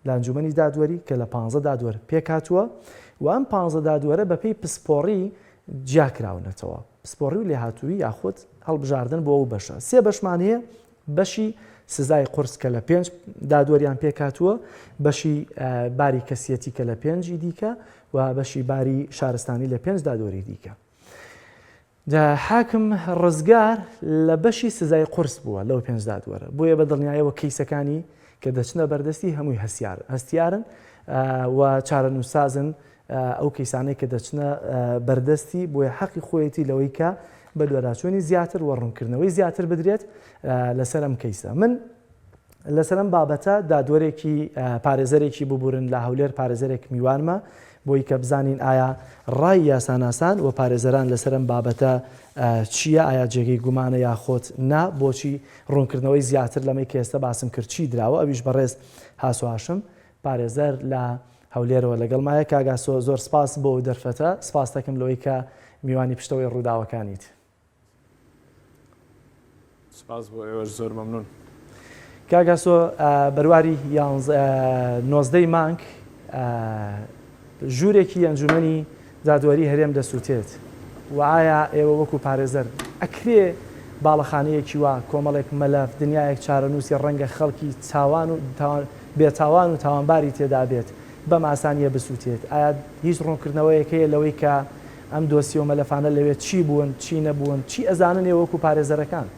لە ئەنجومەنی دادوەری کە لە پانزە دادوەر پێکهاتووە و ئەم پانزە دادوەرە بەپێی پسپۆڕی جیاکراونەتەوە پسپۆڕی و لێهاتوویی یاخود هەڵبژاردن بۆ ئەو بەشە سێ بەشمان هەیە بەشی سزای قورس کە لە پێنج دادوەریان پێکهاتووە بەشی باری کەسیەتی کە لە پێنجی دیکە و بەشی باری شارستانی لە پێنج دادوەری دیکە حاکم ڕزگار لە بەشی سزای قورس بووە لەو پێنج دادوەرە بۆیە بە دڵنیایەوە کەیسەکانی کە دەچنە بەردەستی هەمووی هەستیار هەستیارن و چارەنووسسازن ئەو کەیسانەی کە دەچنە بەردەستی بۆیە حەقی خۆیەتی لەوەی کە بەدواداچوونی زیاتر و ڕوونکردنەوەی زیاتر بدرێت لەسەر ئەم کەیسە من لەسەر ئەم بابەتە دادوەرێکی پارێزەرێکی ببورن لە هەولێر پارێزەرێک میوانمە بۆی کە بزانین ئایا ڕای یاساناسان و پارێزەران لەسەر ئەم بابەتە چییە ئایا جێگەی گومانە یاخۆت نا بۆچی ڕوونکردنەوەی زیاتر لەمەی کە ئێستا باسم کرد چی دراوە ئەویش بەڕێز هاسۆ هاشم پارێزەر لە هەولێرەوە لەگەڵمایە کاک ئاسۆ زۆر سپاس بۆ ئەو دەرفەتە سپاس دەکەم لەوەی کە میوانی پشتەوەی ڕووداوەکانیت. سپاس بۆ ئێوەش زۆر مەمنون. کاک ئاسۆ بەرواری نۆزدەی مانگ ژوورێکی ئەنجومەنی دادوەری هەرێم دەسووتێت و ئایا ئێوە وەکو پارێزەر ئەکرێ باڵەخانەیەکی وا کۆمەڵێک مەلەف دنیایەک چارەنووسی ڕەنگە خەڵکی تاوان و بێتاوان و تاوانباری تێدا بێت بەم ئاسانییە بسووتێت ئایا هیچ ڕوونکردنەوەیەک هەیە لەوەی کە ئەم دۆسیە و مەلەفانە لەوێ چی بوون چی نەبوون چی ئەزانن ئێوە وەکو پارێزەرەکان؟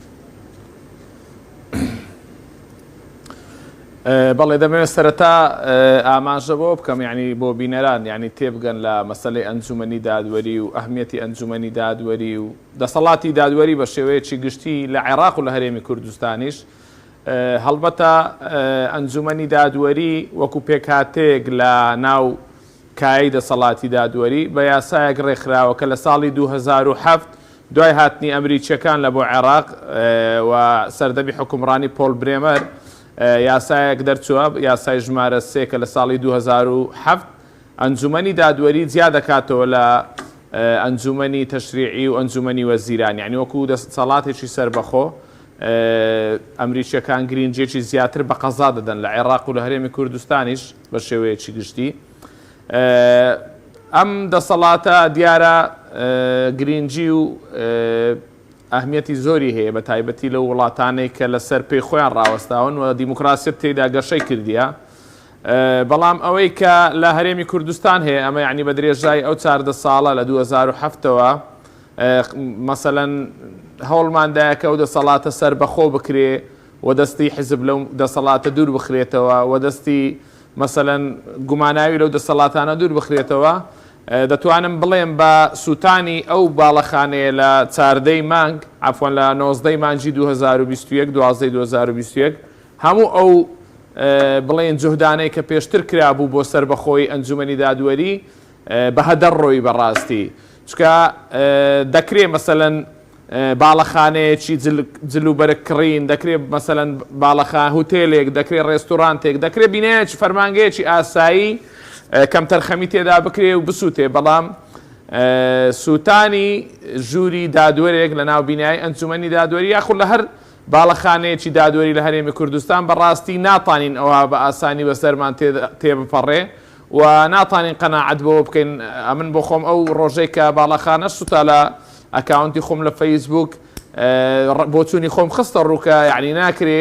بەڵێ دەمەوێت سەرەتا ئاماژە بەوە بکەم یانی بۆ بینەران یانی تێبگەن لە مەسەلەی ئەنجومەنی دادوەری و ئەهمیەتی ئەنجومەنی دادوەری و دەسەڵاتی دادوەری بە شێوەیەکی گشتی لە عێراق و لە هەرێمی کوردستانیش هەڵبەتە ئەنجومەنی دادوەری وەکو پێکهاتەیەک لە ناو کایەی دەسەڵاتی دادوەری بە یاسایەک ڕێکخراوە کە لە ساڵی 2007 دوای هاتنی ئەمریکییەکان لە بۆ عێراق و سەردەمی حوکمڕانی پۆل برێمەر یاسایەک دەرچووە، یاسای ژمارە سێ کە لە ساڵی 2007 ئەنجومەنی دادوەری جیا دەکاتەوە لە ئەنجومەنی تەشریعی و ئەنجومەنی وەزیران، یانی وەکو دەسەڵاتێکی سەربەخۆ ئەمریکییەکان گرینگییەکی زیاتر بە قەزا دەدەن لە عێراق و لە هەرێمی کوردستانیش بە شێوەیەکی گشتی. ئەم دەسەڵاتە دیارە گرینگی و ئەهمیەتی زۆری هەیە بە تایبەتی لەو وڵاتانەی کە لەسەر پێی خۆیان ڕاوەستاون و دیموکراسیەت تێیدا گەشەی کردیە. بەڵام ئەوەی کە لە هەرێمی کوردستان هەیە ئەمە یعنی بە درێژای ئەو 14 ساڵە لە 2007ەوە مەسەلەن هەوڵماندایە کە ئەو دەسەڵاتە سەربەخۆ بکرێ و دەستی حزب لەو دەسەڵاتە دوور بخرێتەوە و دەستی مەسەلەن گوماناوی لەو دەسەڵاتانە دوور بخرێتەوە، دەتوانم بڵێم بە سووتانی ئەو باڵەخانەیە لە چاردەی مانگ، عەفوەن لە نۆزدەی مانگی 2021، دوازدەی 2021، هەموو ئەو بڵێین جوهدانەی کە پێشتر کرابوو بۆ سەربەخۆیی ئەنجومەنی دادوەری بە هەدەر ڕۆی بە ڕاستی. چونکە دەکرێ مەسەلەن باڵەخانەیەکی جل و بەرگ کڕین، دەکرێ مەسەلەن باڵەخا هوتێلێک، دەکرێ ڕێستوڕانتێک، دەکرێ بینایەکی فەرمانگەیەکی ئاسایی کەمتەرخەمی تێدا بکرێ و بسووتێ، بەڵام سووتانی ژووری دادوەرێک لە ناو بینای ئەنجومەنی دادوەری یاخود لە هەر باڵەخانەیەکی دادوەری لە هەرێمی کوردستان بە ڕاستی ناتانین ئەوها بە ئاسانی بەسەرمان تێبپەڕێ و ناتانین قەناعەت بەوە بکەین. ئەمن بۆ خۆم ئەو ڕۆژەی کە باڵەخانەش سوتا لە ئەکاونتی خۆم لە فەیسبووک بۆچوونی خۆم خستە ڕوو کە یعنی ناکرێ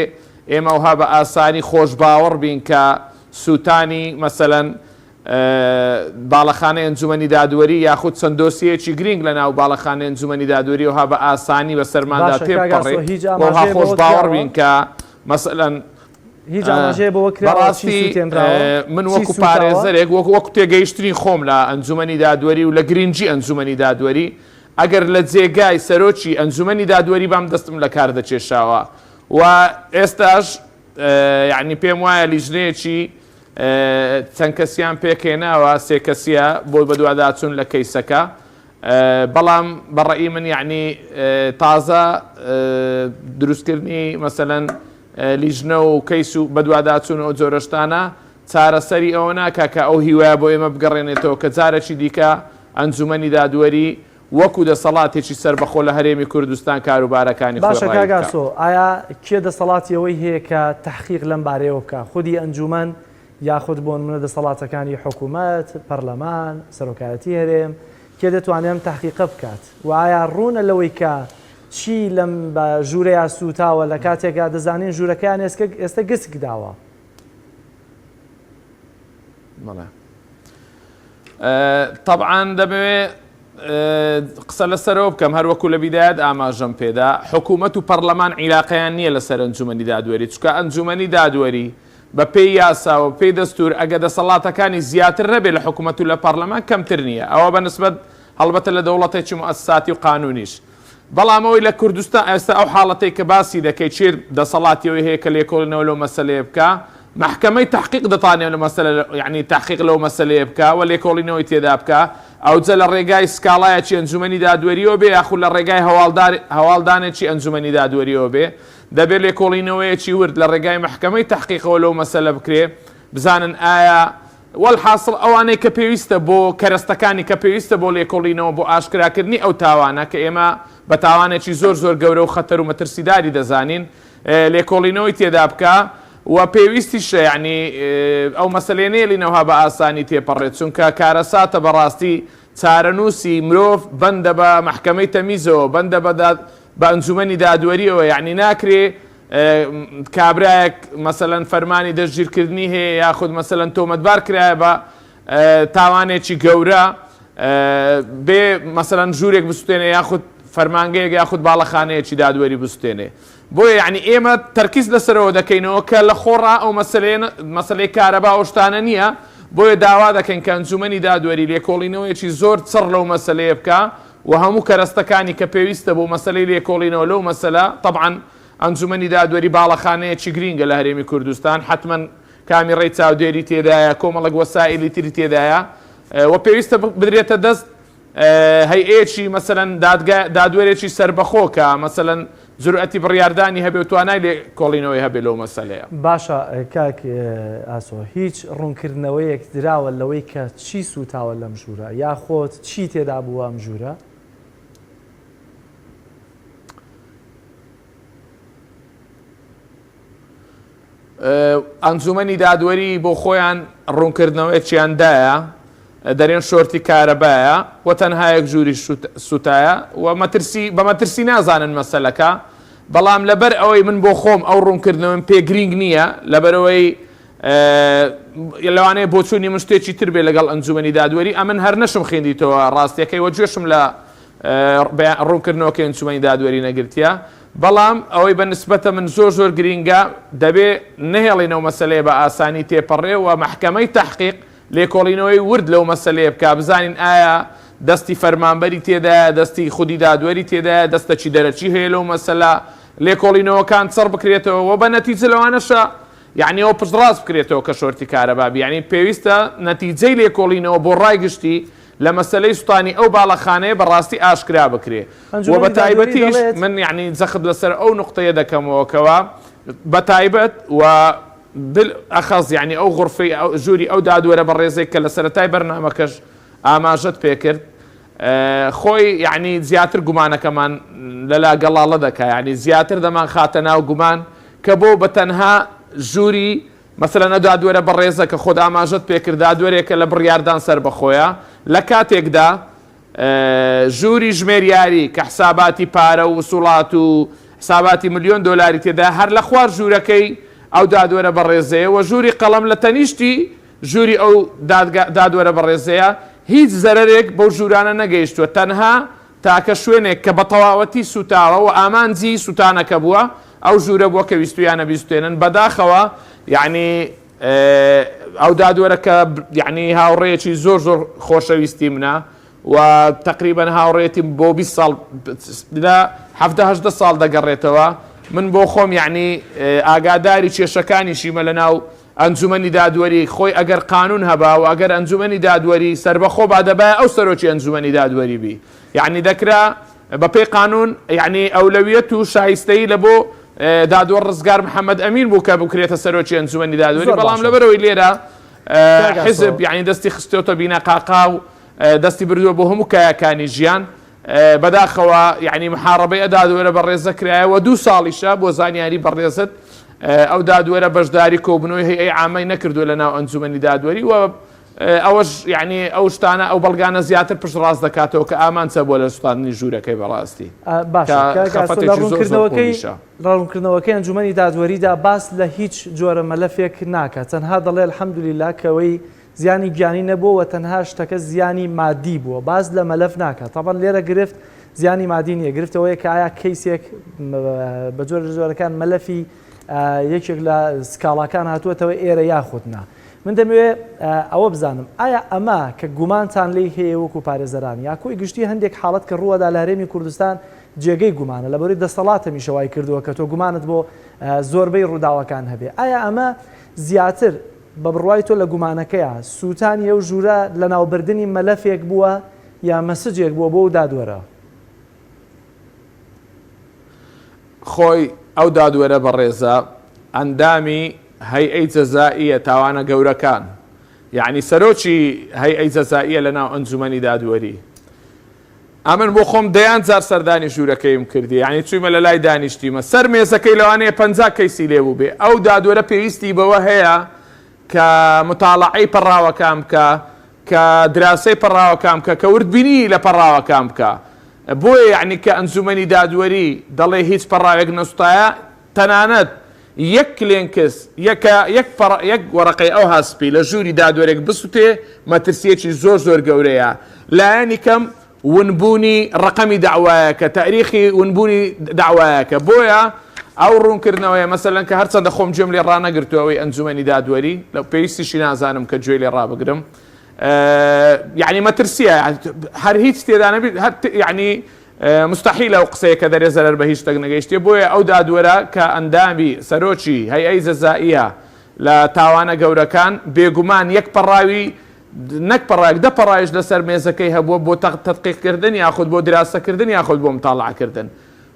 ئێمە ئەوها بە ئاسانی خۆش باوەڕ بین کە سووتانی مەسەلەن باڵەخانەی ئەنجومەنی دادوەری یاخود چەند دۆسیەیەکی گرینگ لە ناو باڵەخانەی ئەنجومەنی دادوەری ئەوها بە ئاسانی بەسەرماندا باشە کاک تێبپەڕێ ئاسۆ هیچ و ئەوها ئاماژەیە خۆش بەوە باوەڕ کراوە؟ بین کە مەسەلەن هیچ ئاماژەیە بەوە کراوە چی بەڕاستی سووتێنراوە؟ من چی وەکو سووتاوە؟ پارێزەرێک وەکو وەکو تێگەیشتنی خۆم لە ئەنجومەنی دادوەری و لە گرنگی ئەنجومەنی دادوەری ئەگەر لە جێگای سەرۆکی ئەنجومەنی دادوەری بام دەستم لە کار دەکێشاوە و ئێستاش یعنی پێم وایە لیژنەیەکی چەند کەسیان پێکهێناوە سێ کەسیە بۆ بەدواداچوون لە کەیسەکە بەڵام بە ڕەئی من یعنی تازە دروستکردنی مەسەلەن لیژنە و کەیس و بەدواداچوون و ئەو جۆرە شتانە چارەسەری ئەوە ناکا کە ئەو هیوایە بۆ ئێمە بگەڕێنێتەوە کە جارێکی دیکە ئەنجومەنی دادوەری وەکو دەسەڵاتێکی سەربەخۆ لە هەرێمی کوردستان کاروبارەکانی خۆی باشە ڕایی کاک بکا. ئاسۆ ئایا کێ دەسەڵاتی ئەوەی هەیە کە تەحقیق لەم بارەیەوە بکا؟ خودی ئەنجومەن یاخود بۆنمونە دەسەڵاتەکانی حکومەت، پەرلەمان، سەرۆکایەتی هەرێم، کێ دەتوانێ ئەم تەحقیقە بکات؟ وە ئایا ڕوونە لەوەی کە چی لەم ژوورەیا سووتاوە لە کاتێکا دەزانین ژوورەکەیان ئێستە گسک داوە؟ بەڵێ تەبعەن دەمەوێ قسە لەسەرەوە بکەم هەر وەکو لە بیدایەت ئاماژەم پێدا حکوومەت و پەرلەمان عیلاقەیان نییە لەسەر ئەنجومەنی دادوەری چونکە ئەنجومەنی دادوەری بە پێی یاسا و پێی دەستور ئەگە دەسەڵاتەکانی زیاتر نەبێ لە حکوومەت و لە پەرلەمان کەمتر نییە ئەوە بە نسبەت هەڵبەتە لە دەوڵەتێکی موئەسساتی و قانونیش بەڵام ئەوەی لە کوردستان ئێستا ئەو حاڵەتەی کە باسی دەکەی کێ دەسەڵاتی ئەوەی هەیە کە لێکۆڵینەوە لەو مەسەلەیە بکا مەحکەمەی تەحقیق دەتانێ لە مەسەلە یعنی تەحقیق لەو مەسەلەیە بکا و لێکۆڵینەوەی تێدا بکا ئەوجە لە ڕێگای سکاڵایەکی ئەنجومەنی دادوەریەوە بێ یاخود لە ڕێگای هەواڵدار هەواڵدانێکی ئەنجومەنی دادوەریەوە بێ دەبێ لێکۆڵینەوەیەکی ورد لە ڕێگای مەحکەمەی تەحقیقەوە لەو مەسەلە بکرێ بزانن ئایا وەلحاسڵ ئەوانەی کە پێویستە بۆ کەرەستەکانی کە پێویستە بۆ لێکۆڵینەوە بۆ ئاشکراکردنی ئەو تاوانە کە ئێمە بە تاوانێکی زۆر زۆر گەورە و خەتەر و مەترسیداری دەزانین لێکۆڵینەوەی تێدا بکا و پێویستیشە یەعنی ئەو مەسەلەیە نەیەڵینەوه بە ئاسانی تێپەڕێت چونکە کارەساتە بەڕاستی چارەنووسی مرۆڤ بەندە بە مەحکەمەی تەمیزەوە بەندە بە بە ئەنجومەنی دادوەریەوە یەعنی ناکرێ کابرایەک مەسەلەن فەرمانی دەستگیرکردنی هەیە یاخود مەسەلەن تۆمەتبار کرایە بە تاوانێکی گەورە بێ مەسەلەن ژوورێک بسوتێنێ یاخود فەرمانگەیەک یاخود باڵەخانەیەکی دادوەری بسوتێنێ. بۆیە یەعنی ئێمە تەرکیز لەسەرەوە دەکەینەوە کە لە خۆڕا ئەو مەسەلەیە مەسەلەی کارەبا ئەو شتانە نییە، بۆیە داوا دەکەین کە ئەنجومەنی دادوەری لێکۆڵینەوەیەکی زۆر چڕ لەو مەسەلەیە بکا و هەموو کەرەستەکانی کە پێویستە بۆ مەسەلەی لێکۆڵینەوە لەو مەسەلە، تەبعەن ئەنجومەنی دادوەری باڵەخانەیەکی گرینگە لە هەرێمی کوردستان حەتمەن کامیڕەی چاودێری تێدایە، کۆمەڵێک وەسائیلی تری تێدایە و پێویستە بدرێتە دەست هەیئەیەکی مەسەلەن دادگا دادوەرێکی سەربەخۆ کە مەسەلەن جورئەتی بڕیاردانی هەبێ و توانای لێکۆڵینەوەی هەبێ لەو مەسەلەیە. باشە کاک ئاسۆ هیچ ڕوونکردنەوەیەک دراوە لەوەی کە چی سووتاوە لەم ژوورە یاخۆد چی تێدا بووە ئەم ژوورە؟ ئەنجومەنی دادوەری بۆ خۆیان ڕوونکردنەوەیەکیان دایە دەرێن شۆرتی کارەبایە و تەنها یەک ژووری سوتایە و مەترسی بە مەترسی نازانن مەسەلەکە بەڵام لەبەر ئەوەی من بۆ خۆم ئەو ڕوونکردنەوەم پێ گرینگ نییە لەبەرەوەی لەوانەیە بۆچوونی من شتێکی تر بێ لەگەڵ ئەنجومەنی دادوەری ئەمن هەر نەشم خوێندیتەوە ڕاستیەکەی وە گوێشم لە ڕوونکردنەوەکەی ئەنجومەنی دادوەری نەگرتیە بەڵام ئەوەی بە نسبەتە من زۆر زۆر گرینگە دەبێ نەهێڵین ئەو مەسەلەیە بە ئاسانی تێپەڕێ و مەحکەمەی تەحقیق لێکۆڵینەوەی ورد لەو مەسەلەیە بکا بزانین ئایا دەستی فەرمانبەری تێدایە دەستی خودی دادوەری تێدایە دەستەکی دەرەکی هەیە لەو مەسەلە لێکۆڵینەوەکان چڕ بکرێتەوە و بە نەتیجە لەوانەشە یعنی ئەوە پشتڕاست بکرێتەوە کە شۆرتی کارەبا بی یعنی پێویستە نەتیجەی لێکۆڵینەوە بۆ ڕای گشتی لە مەسەلەی سوتانی ئەو باڵەخانەیە بە ڕاستی ئاشکرا بکرێ و بە ئەنجومەنی دادوەری تایبەتیش دەڵێت، من یەعنی جەخت لەسەر ئەو نوقتەیە دەکەمەوە کەوا بە تایبەت و بالئەخەس یەعنی ئەو غورفەی ژووری ئەو دادوەرە بەڕێزەی کە لە سەرەتای بەرنامەکەش ئاماژەت پێ کرد خۆی یەعنی زیاتر گومانەکەمان لەلا گەڵاڵە دەکا یەعنی زیاتر دەمانخاتە ناو گومان کە بۆ بە تەنها ژووری مەسەلەن ئەو دادوەرە بەڕێزە کە خۆت ئاماژەت پێکرد دادوەرێکە لە بڕیاردان سەربەخۆیە لە کاتێکدا ژووری ژمێریاری کە حساباتی پارە و وسوڵات و حساباتی ملیۆن دۆلاری تێدا هەر لە خوار ژوورەکەی ئەو دادوەرە بەڕێزەیە و ژووری قەڵەم لە تەنیشتی ژووری ئەو دادوەرە بەڕێزەیە هیچ زەرەرێک بەو ژوورانە نەگەیشتووە تەنها تاکە شوێنێک کە بەتەواوەتی سوتاوە و ئامانجی سوتانەکە بووە ئەو ژوورە بووە کە ویستویانە بیسوتێنن بەداخەوە یەعنی ئەو دادوەرە کە یەعنی هاوڕێیەکی زۆر زۆر خۆشەویستی منە و تقریبا هاوڕێتیم بۆ 20 ساڵ لە 17 هەژدە ساڵ دەگەڕێتەوە من بۆ خۆم یەعنی ئاگاداری کێشەکانیشیمە لە ناو ئەنجومەنی دادوەری خۆی ئەگەر قانون هەبا و ئەگەر ئەنجومەنی دادوەری سەربەخۆ با دەبایە ئەو سەرۆکی ئەنجومەنی دادوەری بی یەعنی دەکرا بە پێی قانون یەعنی ئەولەویەت و شایستەیی لە بۆ دادوەر ڕزگار محەمەد ئەمین بوو کە بکرێتە سەرۆکی ئەنجومەنی دادوەری زۆر بەڵام باشە لەبەرەوەی لێرە کاک ئاسۆ حیزب یەعنی دەستی خستۆتە بینەقاقا و دەستی بردووە بۆ هەموو کایەکانی ژیان بەداخەوە یەعنی محاڕەبەی ئە دادوەرە بەڕێزە کرایە و دوو ساڵیشە بۆ زانیاری بەڕێزت ئەو دادوەرە بەشداری کۆبوونەوەی هەیئەی عامەی نەکردووە لە ناو ئەنجومەنی دادوەری و ئەوەش یەعنی ئەو شتانە ئەو بەڵگانە زیاتر پشتڕاست دەکاتەوە کە ئامانج هەبووە لە سوتاندنی ژوورەکەی بەڕاستی باشە کە کاک ئاسۆ لە خەفەتێکی زۆر زۆر ڕوونکردنەوەکەی قووڵیشە. لە ڕوونکردنەوەکەی ئەنجومەنی دادوەریدا باس لە هیچ جۆرە مەلەفێک ناکات تەنها دەڵێ الحمدللە کەوەی زیانی گیانی نەبووە و تەنها شتەکە زیانی مادی بووە باس لە مەلەف ناکات تەبعەن لێرە گرفت زیانی مادی نییە گرفت ئەوەیە کە ئایا کەیسێک بە جۆرە لە جۆرەکان مەلەفی یەکێک لە سکاڵاکان هاتووەتەوە ئێرە یاخود نا من دەمەوێ ئەوە بزانم ئایا ئەمە کە گومانتان لێی هەیە وەکو پارێزەران یا کۆی گشتی هەندێک حاڵەت کە ڕووەدا لە هەرێمی کوردستان جێگەی گومانە لەبەری دەسەڵات هەمیشە وای کردووە کە تۆ گومانت بۆ زۆربەی ڕووداوەکان هەبێ ئایا ئەمە زیاتر بە بڕوای تۆ لە گومانەکەیا سووتانی ئەو ژوورە لەناوبردنی مەلەفێک بووە یا مەسجێک بووە بۆ ئەو دادوەرە؟ خۆی ئەو دادوەرە بەڕێزە ئەندامی هەیئەی جەزائیە تاوانە گەورەکان یەعنی سەرۆکی هەیئەی جەزائیە لەناو ئەنجومەنی دادوەری ئەمن بۆ خۆم دەیان جار سەردانی ژوورەکەیم کردی یعنی چوویمە لە لای دانیشتیمە سەر مێزەکەی لەوانەیە 50 کەیسی لێ بوو بێ ئەو دادوەرە پێویستی بەوە هەیە کە متاڵعەی پەڕاوەکان بکە کە دراسەی پەڕاوەکان بکە کە وردبینی لە پەڕاوەکان بکە بۆیە یعنی کە ئەنجومەنی دادوەری دەڵێ هیچ پەڕاوێک نەسوتایە تەنانەت یەک کلێنکس یەکە یەک پەڕ یەک وەڕەقەی ئەوها سپی لە ژووری دادوەرێک بسوتێ مەترسیەکی زۆر زۆر گەورەیە لایەنی کەم ونبوونی ڕەقەمی دەعوایەکە تاریخی ونبوونی دەعوایەکە بۆیە ئەو ڕوونکردنەوەیە مەسەلەن کە هەرچەندە خۆم گوێم لێ ڕانەگرتووە ئەوەی ئەنجومەنی دادوەری لە پێویستیشی نازانم کە گوێی لێ ڕابگرم یعنی مەترسیە هەر هیچ تێدا نەبیت هەر یعنی مستحیلە ئەو قسەیە کە دەرێ زەرەر بە هیچ شتێک نەگەیشتێ بۆیە ئەو دادوەرە کە ئەندامی سەرۆکی هەیئەی جەزائیە لە تاوانە گەورەکان بێگومان یەک پەڕاوی نەک پەڕاوێک دە پەڕاویش لەسەر مێزەکەی هەبووە بۆ تەدقیقکردن یاخود بۆ دراسەکردن یاخود بۆ متاڵعەکردن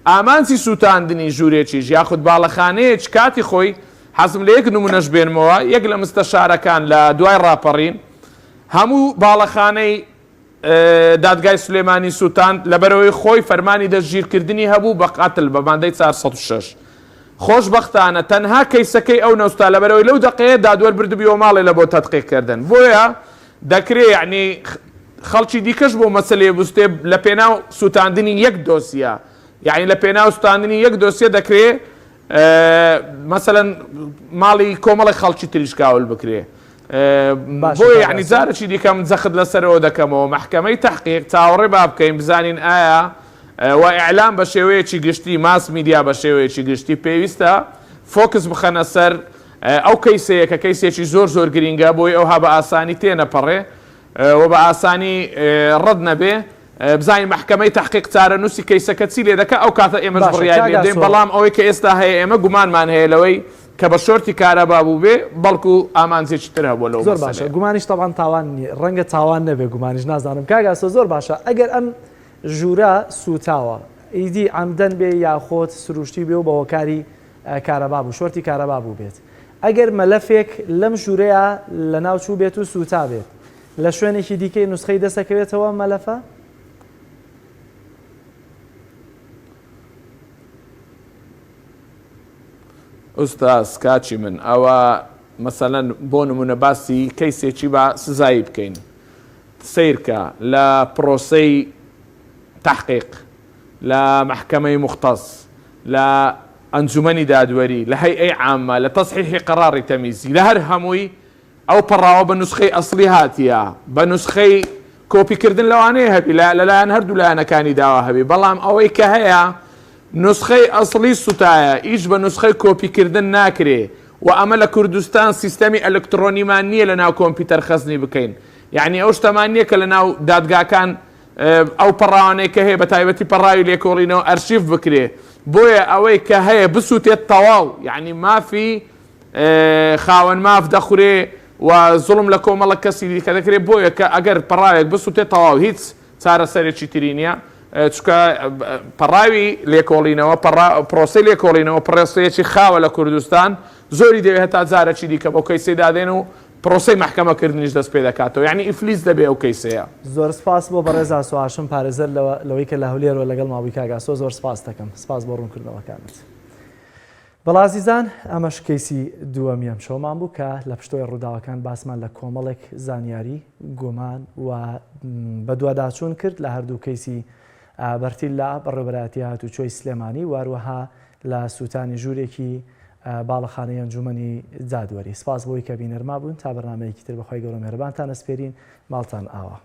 ئامانجی سووتاندنی ژوورێکیش یاخود باڵەخانەیەکی کاتی خۆی حەزم لە یەک نمونەش بێنمەوە یەک لە مستەشارەکان لە دوای ڕاپەڕین هەموو باڵەخانەی دادگای سلێمانی سووتاند لەبەرئەوەی خۆی فەرمانی دەستگیرکردنی هەبوو بە قەتل بە مادەی 406 خۆشبەختانە تەنها کەیسەکەی ئەو نەوستا لەبەرئەوەی لەو دەقەیە دادوەر بردبیەوە ماڵێ لە بۆ تەدقیق کردن بۆیە دەکرێ یەعنی خەڵکی دیکەش بۆ مەسەلەیە بوستێ لە پێناو سوتاندنی یەک دۆسیە یەعنی لە پێناو سوتاندنی یەک دۆسیە دەکرێ مەسەلەن ماڵی کۆمەڵێک خەڵکی تریش کاول بکرێ بۆیە یعنی جارێکی دیکە من جەخت لەسەرەوە دەکەمەوە مەحکەمەی تەحقیق چاوەڕێ با بکەین بزانین ئایا و ئیعلام بە شێوەیەکی گشتی mass media بە شێوەیەکی گشتی پێویستە focus بخەنە سەر ئەو کەیسەیە کە کەیسێکی زۆر زۆر گرینگە بۆی ئەوها بە ئاسانی تێنەپەڕێ و بە ئاسانی ڕەت نەبێ بزانین مەحکەمەی تەحقیق چارەنووسی کەیسەکە چی لێ دەکا ئەو کاتە ئێمەش باشە بڕیار کاک لێ بدەین ئاسۆ. بەڵام ئەوەی کە ئێستا هەیە ئێمە گومانمان هەیە لەوەی کە بە شۆرتی کارەبا بووبێ بەڵکو ئامانجێکی تر هەبووە لەو زۆر باشە مەسەلەیە. گومانیش تەبعەن تاوان نیە ڕەنگە تاوان نەبێ گومانیش نازانم کاک ئاسۆ زۆر باشە ئەگەر ئەم ژوورە سووتاوە ئیدی عەمدەن بێ یاخۆد سروشتی بێ و بە هۆکاری کارەبا بوو شۆرتی کارەبا بووبێت ئەگەر مەلەفێک لەم ژوورەیا لەناو چووبێت و سووتابێت لە شوێنێکی دیکەی نوسخەی دەستەکەوێتەوە ئەم مەلەفە؟ ئوستاز کاکی من ئەوە مەسەلەن بۆ نمونە باسی کەیسێکی با سزایی بکەین سەیرکە لە پرۆسەی تەحقیق لە مەحکەمەی موختەس لە ئەنجومەنی دادوەری لە هەیئەی عامە لە تەسحیحی قەڕاڕی تەمیزی لە هەر هەمووی ئەو پەڕاوە بە نوسخەی ئەسڵی هاتیە، بە نوسخەی کۆپی کردن لەوانەیە هەبی لە لەلایەن هەردوو لایەنەکانی داوا هەبی، بەڵام ئەوەی کە هەیە نوسخەی ئەسڵی سوتایە، ئیش بە نوسخەی کۆپی کردن ناکرێ و ئەمە لە کوردستان سیستەمی ئەلکتڕۆنیمان نیە لە ناو کۆمپیوتەر خەزنی بکەین، یەعنی ئەو شتەمان نیە کە لە ناو دادگاکان ئەو پەڕاوانەی کە هەیە بە تایبەتی پەڕاوی لێکۆڵینەوە ئەرشیف بکرێ، بۆیە ئەوەی کە هەیە بسوتێت تەواو، یەعنی مافی خاوەن ماف دەخورێ و زوڵم لە کۆمەڵک کەسی دیکە دەکرێ بۆیە کە ئەگەر پەڕاوێک بسوتێ تەواو هیچ چارەسەرێکی تری نییە چونکە پەڕاوی لێکۆڵینەوە پرۆسەی لێکۆڵینەوە پرۆسەیەکی خاوە لە کوردستان زۆری دەوێت هەتا جارێکی دیکە بۆ کەیسەی دادێن و پرۆسەی مەحکەمەکردنیش دەست پێ دەکاتەوە یعنی ئیفلیس دەبێ ئەو کەیسەیە. زۆر سپاس بۆ بەڕێز ئاسۆ هاشم پارێزەر لەوەی کە لە هەولێرەوە لەگەڵما بووی کاک ئاسۆ زۆر سپاست دەکەم سپاس بۆ ڕوونکردنەوەکانت. بەڵێ ئازیزان ئەمەش کەیسی دووەمی ئەمشەومان بوو کە لە پشتۆی ڕووداوەکان باسمان لە کۆمەڵێک زانیاری، گومان و بەدواداچوون کرد لە هەردوو کەیسی بەرتیل لە بەڕێوەبەرایەتی هاتوچۆی سلێمانی و هەروەها لە سووتانی ژوورێکی باڵەخانەی ئەنجوومەنی دادوەری. سپاس بۆی کە بینەرما بوون تا بەرنامەیەکی تر بەخوای گەورە مێهرەبانتان ئەسپێرین ماڵتان ئاوا.